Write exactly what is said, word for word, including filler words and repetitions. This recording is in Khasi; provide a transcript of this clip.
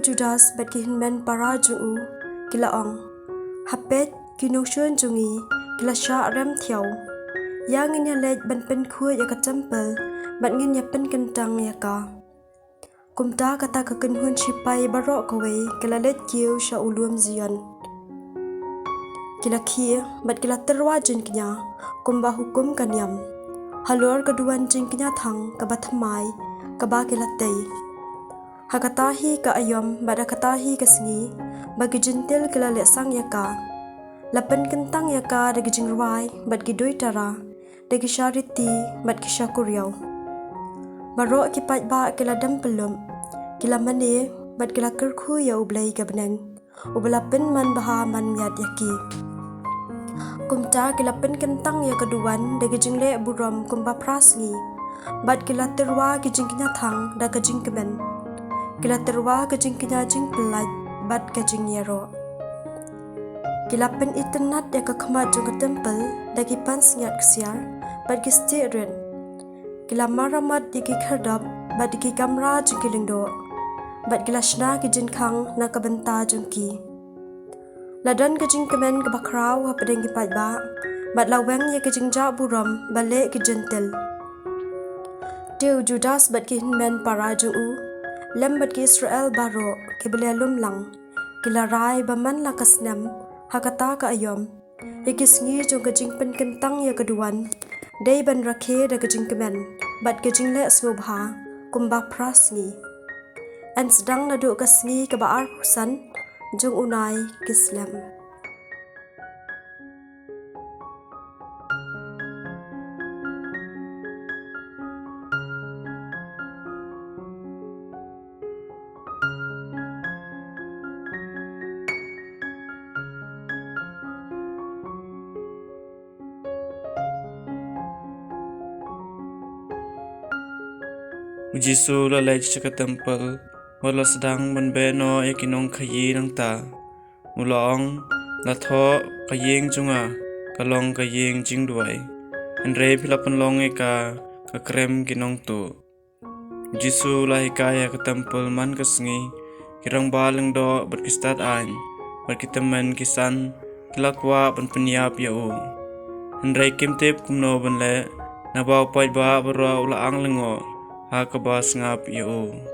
Judas bad ki hynmen para jong u ki la ong, ha peit, ki nongshun jong ngi ki la shah rem thiaw. Ïa ngin ïa leit ban pynkhuid ïa ka templ bad ngin ïa pynkyntang ïa ka. Kumta kata ka kynhun shipai baroh kawei ki la leit kiew sha u lum Zion. Ki la khie bad ki la tyrwa jingkñia kumba hukum ka niam, halor ka duwan jingkñia thang kaba thymmai kaba ki la tei. Ha kata hi ka aïom bad ha kata hi ka sngi ba ki Jentil ki la leh sang ïa ka, la pynkyntang ïa ka da ki jingrwai bad ki duitara, da ki shariti bad ki shakuriaw. Baroh ki paidbah ki la dem pyllup, ki la mane bad ki la kyrkhu ïa U Blei ka bneng, uba la pynman bha man miat ïa ki. Kumta ki la pynkyntang ïa ka duwan da ki jingleh burom kumba phra sngi, bad ki la tyrwa ki jingkñia thang da ka jingkmen. Ki la tyrwa ka jingkñia jingpyllait bad ka jingïaroh. Ki la pynitynnad ïa ka khmat jong ka templ da ki pansngiat ksiar bad ki stieh rit. Ki la maramat ïa ki khyrdop bad ïa ki kamra jong ki lyngdoh, bad ki la shna ki jingkhang na ka bynta jong ki. La don ka jingkmen kaba khraw hapdeng ki paidbah, bad la weng ïa ka jingjah burom ba leh ki Jentil. Te u Judas bad ki hynmen para jong u, lem bad ki Israel baroh kiba la ïalum lang, ki la rai ba man la ka snem, ha kata ka aïom, ïa ki sngi jong ka jingpynkyntang ïa ka duwan, dei ban rakhe da ka jingkmen bad ka jingleh sngewbha kumba phra sngi. Yn sdang naduh ka sngi kaba arphew san jong u Nai Kislem. U Jisu u la leit sha ka templ, bad u la sdang ban beh noh ïa ki nongkhaïi nangta. U la ong, la thoh, ka ïing jong nga ka long ka ïing jingduwai, hynrei phi la pynlong ïa ka ka krem ki nongtuh. U Jisu u la hikai ha ka templ man ka sngi. Ki rangbah lyngdoh bad ki stad aiñ bad ki tymmen ki san ki la kwah ban pynïap ïa u, hynrei kim tip kumno ban leh, naba u paidbah baroh u la ang lyngngoh ha kaba sngap ïa u.